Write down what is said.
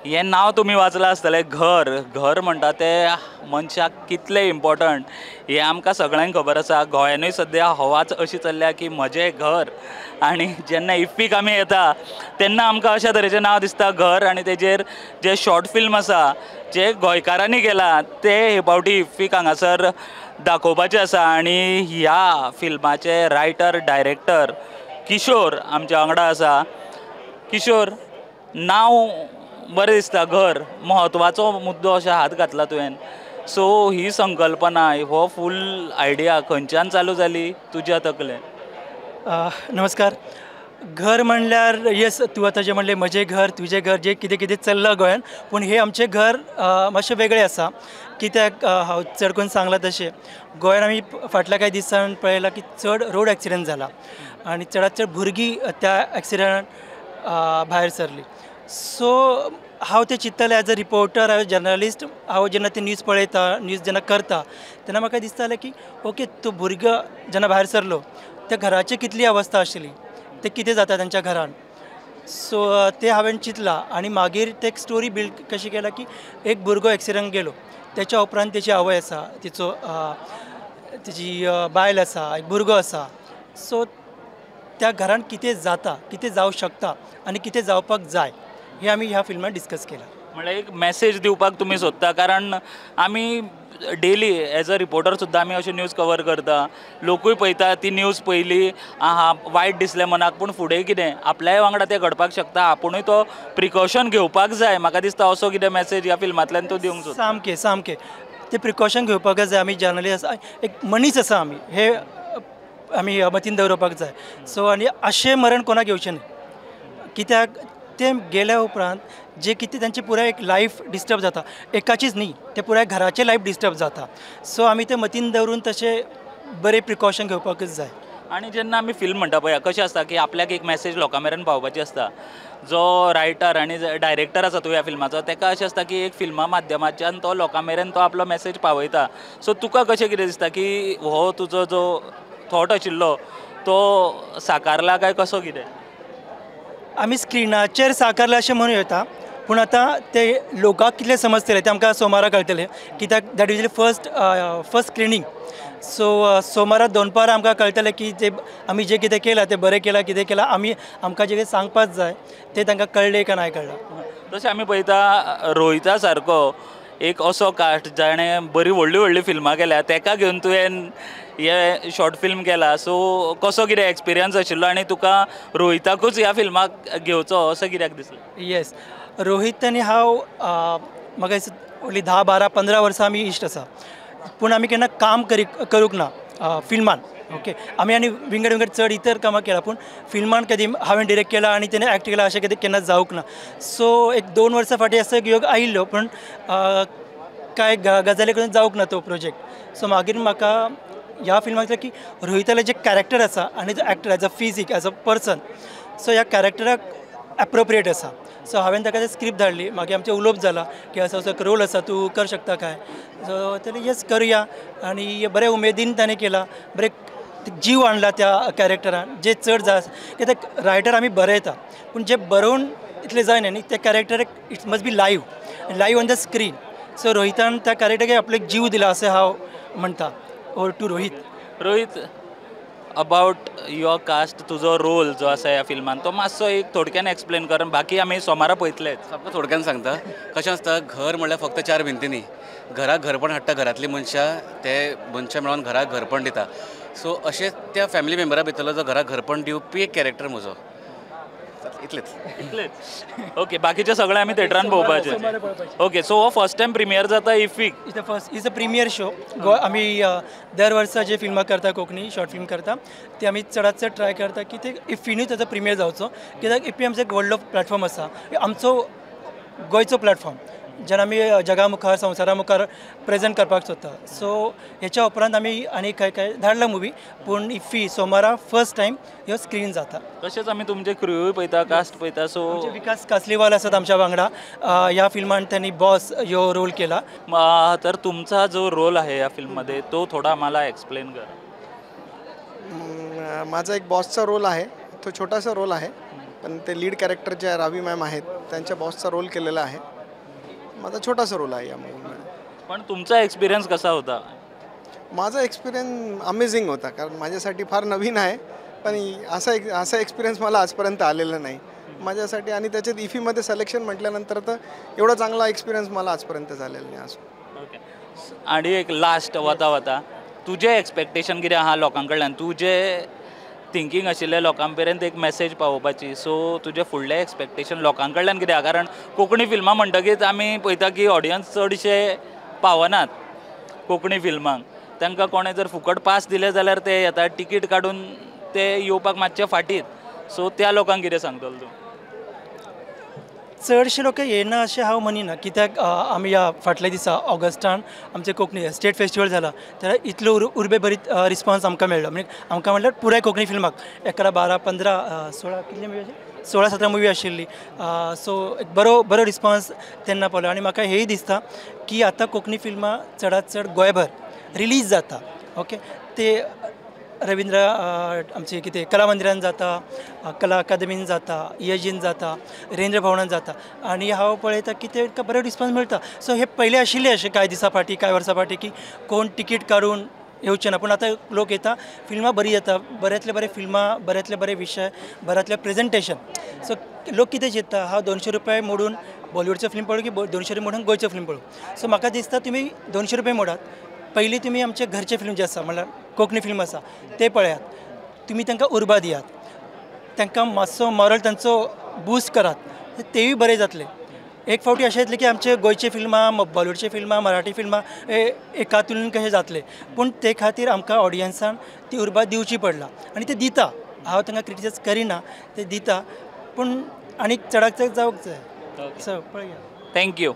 हें नांव तुमी वाचलां आसतलें, घर. घर म्हणटा तें मनशाक कितलें इम्पॉर्टंट हें आमकां सगळ्यांक खबर आसा. गोंयानूय सद्या हवाच अशी चल्ल्या की म्हजें घर, आनी जेन्ना इफ्फीक आमी येता तेन्ना आमकां अशा तरेचें नांव दिसता घर, आनी तेजेर जे शॉर्ट फिल्म आसा जे गोंयकारांनी केलां ते हे फावटी इफ्फीक हांगासर दाखोवपाचें आसा. आनी ह्या फिल्माचे रायटर डायरेक्टर किशोर आमच्या वांगडा आसा. किशोर, नांव बरें दिसता घर, म्हत्वाचो मुद्दो अशें हात घातला तुवें. सो ही संकल्पना, हो फूल आयडिया खंयच्यान चालू जाली तुज्या तकलेन? नमस्कार. घर म्हणल्यार येस, तूं आतां जें म्हणलें म्हजें घर तुजें घर जें कितें कितें चल्लां गोंयान, पूण हें आमचें घर मातशें वेगळें आसा. कित्याक हांव चड करून सांगलां तशें गोंयान आमी फाटल्या कांय दिसान पळयलां की चड रोड एक्सिडंट जाला आनी चडांत चड भुरगीं त्या एक्सिडंटान भायर सरली. सो हांव तें चिंत्तालें as a reporter, as a journalist, हांव जेन्ना ती न्यूज पळयता, न्यूज जेन्ना करता तेन्ना म्हाका दिसतालें की ओके, तो भुरगो जेन्ना भायर सरलो त्या घराची कितली अवस्था आशिल्ली, तें कितें जाता तेंच्या घरान. सो तें हांवें चिंतलां आनी मागीर ते एक स्टोरी बिल्ड कशी केला की एक भुरगो एक्सिडंट गेलो, तेच्या उपरांत तेची आवय आसा, तिचो तिची बायल आसा, एक भुरगो आसा. सो त्या घरान कितें जाता, कितें जावं शकता आनी कितें जावपाक जाय हे आमी ह्या फिल्मान डिस्कस केला. म्हणल्यार एक मॅसेज दिवपाक तुमी सोदता, कारण आमी डेली एज अ रिपोर्टर सुद्दां आमी अश्यो न्यूज कवर करता, लोकूय पळयता ती न्यूज पयली आहा वायट दिसलें मनाक, पूण फुडें कितें आपल्याय वांगडा तें घडपाक शकता, आपुणूय तो प्रिकॉशन घेवपाक जाय. म्हाका दिसता असो कितें मॅसेज ह्या फिल्मांतल्यान तूं दिवंक सोदता. सामकें सामकें तें प्रिकॉशन घेवपाक जाय. आमी जर्नलिस्ट आसा, एक मनीस आसा आमी, हे आमी मतीन दवरपाक जाय. सो आनी अशें मरण कोणाक येवचें न्हय, कित्याक तें गेल्या उपरांत जे कितें तेंचे पुराय एक लायफ डिस्टर्ब जाता, एकाचीच न्ही, ते पुराय घराचें लायफ डिस्टर्ब जाता. सो आमी तें मतीन दवरून तशें बरें प्रिकॉशन घेवपाकूच जाय. आनी जेन्ना आमी फिल्म म्हणटा पळय, कशें आसता की आपल्याक एक मॅसेज लोकां मेरेन पावोवपाची आसता. जो रायटर आनी डायरेक्टर आसा तूं ह्या फिल्माचो, ताका अशें आसता की एक फिल्मा माध्यमाच्यान तो लोकां मेरेन तो आपलो मॅसेज पावयता. सो तुका कशें कितें दिसता की हो तुजो जो थॉट आशिल्लो तो साकारला काय कसो कितें? आमी स्क्रिनाचेर साकारला अशें म्हणूं येता, पूण आतां ते लोकांक कितलें समजतलें तें आमकां सोमारा कळटलें, कित्याक that is first first screening. So सोमारा दनपारां आमकां कळटलें की जे आमी जें कितें केलां तें बरें केलां, कितें केलां, आमी आमकां जें कितें सांगपाक जाय तें तांकां कळ्ळें काय ना कळ्ळें. तशें आमी पळयता रोहिता सारको एक असो कास्ट जाणें बरी व्हडलीं व्हडलीं फिल्मां केल्या, ताका घेवन तुवें हे शॉर्ट फिल्म केला. सो कसो कितें एक्सपिरियन्स आशिल्लो आनी तुका रोहिताकूच ह्या फिल्माक घेवचो असो कित्याक दिसलें? येस, रोहित आनी हांव म्हाका दिसता व्हडली 10, 12, 15 वर्सां आमी इश्ट आसा, पूण आमी केन्ना काम करूंक ना फिल्मान. ओके, आमी आनी विंगड विंगड चड इतर कामां केलां, पूण फिल्मान कदी हांवें डिरेक्ट केलां आनी तेणें एक्ट केलां अशें कदी केन्ना जावंक ना. सो एक 2 वर्सां फाटीं असो एक योग आयिल्लो, पूण कांय गजाली करून जावंक ना तो प्रोजेक्ट. सो मागीर म्हाका ह्या फिल्मांतलें की रोहितालें जें कॅरेक्टर आसा आनी जो actor as a physique as a person, so ह्या कॅरेक्टराक एप्रोप्रिएट आसा. सो हांवें ताका ते स्क्रिप्ट धाडली, मागीर आमचें उलोवप जालां की असो असो एक रोल आसा, तूं कर शकता काय? सो तेणें येस करुया, आनी बरे उमेदीन ताणें केला, बरें जीव आणला त्या कॅरेक्टरान जे चड जाय. कित्याक रायटर आमी बरयता, पूण जे बरोवन इतलें जायना न्ही, त्या कॅरेक्टराक it must be live, live on the screen. So रोहितान त्या कॅरेक्टराक आपल्याक जीव दिला अशें हांव म्हणटा. Over to Rohit. Rohit, about your cast, तुजो रोल जो आसा ह्या फिल्मान तो मातसो एक थोडक्यान एक्सप्लेन कर, बाकी आमी सोमारा पळयतलेच. सामको थोडक्यान सांगता. कशें आसता, घर म्हणल्यार फक्त 4 भिंती न्ही, घराक घरपण हाडटा घरांतलीं मनशां, ते मनशां मेळोन घराक घरपण दिता. सो अशें त्या फॅमिली मेंबरा भितरलो जो घराक घरपण दिवपी एक कॅरेक्टर म्हजो. इतलेच इतलेच. ओके, बाकीचे सगळे आमी थेटरान पळोवपाचे. ओके, सो हो फर्स्ट टायम प्रिमियर जाता इफ्फीक? It's a first, it's a premiere show. आमी दर वर्सा जे फिल्मां करता, कोंकणी शॉर्ट फिल्म करता, ते आमी चडांत चड ट्राय करता की ते इफ्फीनूय ताचो प्रिमियर जावचो, कित्याक इफ्फी आमचो एक व्हडलो प्लॅटफॉर्म आसा, आमचो गोंयचो प्लॅटफॉर्म जेन्ना आमी जगा मुखार संवसारा मुखार प्रेजेंट करपाक सोदता. सो हेच्या उपरांत आमी आनी काय काय धाडला मुवी, पूण इफ्फी सोमारा फर्स्ट टायम ह्यो स्क्रीन जाता. तशेंच आमी तुमचे क्रूय पळयता, कास्ट पळयता. सो विकास कासलीवाल आसात आमच्या वांगडा, ह्या फिल्मान त्यांनी बॉस ह्यो रोल केला. तर तुमचा जो रोल आहे या फिल्ममध्ये तो थोडा मला एक्सप्लेन करा. माझा एक बॉसचा रोल आहे, तो छोटासा रोल आहे, पण ते लीड कॅरेक्टर ज्या रावी मॅम आहेत त्यांच्या बॉसचा रोल केलेला आहे. माझा छोटासा रोल आहे या मूवीमध्ये. पण तुमचा एक्सपिरियन्स कसा होता? माझा एक्सपिरियन्स अमेझिंग होता, कारण माझ्यासाठी फार नवीन आहे, पण असा एक्सपिरियन्स मला आजपर्यंत आलेला नाही माझ्यासाठी. आणि त्याच्यात इफीमध्ये सिलेक्शन म्हटल्यानंतर तर एवढा चांगला एक्सपिरियन्स मला आजपर्यंत झालेला नाही असं. ओके, आणि एक लास्ट वता वता तुजें एक्सपेक्टेशन कितें आहा लोकां कडल्यान, तुजें थिंकींग आशिल्लें लोकां पर्यंत एक मॅसेज पावोवपाची, सो तुजें फुडलें एक्सपेक्टेशन लोकां कडल्यान कितें आहा? कारण कोंकणी फिल्मां म्हणटकीच आमी पळयता की ऑडियन्स चडशे पावनात कोंकणी फिल्मांक, तांकां कोणें जर फुकट पास दिले जाल्यार ते येता, तिकीट काडून ते येवपाक मातशे फाटीत, सो त्या लोकांक कितें सांगतलो तूं? चडशे लोक येना अशें हांव म्हणिना, कित्याक आमी ह्या फाटल्या दिसा ऑगस्टान आमचें कोंकणी स्टेट फेस्टिवल जाला, तेन्ना इतलो उर्बे बरीत रिस्पॉन्स आमकां मेळ्ळो. म्हणजे आमकां म्हणल्यार पुराय कोंकणी फिल्माक 11, 12, 15, 16 कितले मुवी 16, 17 मुवी आशिल्ली. सो एक बरो बरो रिस्पॉन्स तेन्ना पळयलो. आनी म्हाका हेंय दिसता की आतां कोंकणी फिल्मां चडांत चड गोंयभर रिलीज जाता. ओके, ते रविंद्र आमचे कितें कला मंदिरान जाता, कला अकादमीन जाता, इएजीन जाता, रवींद्र भवनान जाता, आनी हांव पळयता की ते बरो रिस्पॉन्स मेळटा. सो हे पयलें आशिल्लें अशें कांय दिसां फाटीं, कांय वर्सां फाटीं की कोण तिकीट काडून येवचे ना, पूण आतां लोक येता, फिल्मां बरीं येता, बऱ्यांतले बरे फिल्मां, बऱ्यांतले बरे विशय, बऱ्यांतलें प्रेजेंटेशन. सो लोक कितें चिंत्ता, हांव 200 रुपया मोडून बॉलिवूडचो फिल्म पळोवं की 200 रुपया मोडून गोंयचो फिल्म पळोवं. सो म्हाका दिसता तुमी 200 रुपया मोडात, पयलीं तुमी आमचे घरचे फिल्म जे आसा म्हणल्यार कोंकणी फिल्म आसा ते पळयात, तुमी तांकां उर्बा दियात, तांकां मातसो मॉरल तांचो बुस्ट करात, तेवूय बरें जातलें. एक फावटी अशें येतलें की आमचे गोंयचे फिल्मां, बॉलिवूडचे फिल्मां, मराठी फिल्मां एका तुलनेन कशें जातलें, पूण ते खातीर आमकां ऑडियन्सान ती उर्बा दिवची पडला आनी ते दिता. हांव तांकां क्रिटिसायज करिना, ते दिता, पूण आनीक चडाक चड जावंक जाय. सो पळया. Thank you.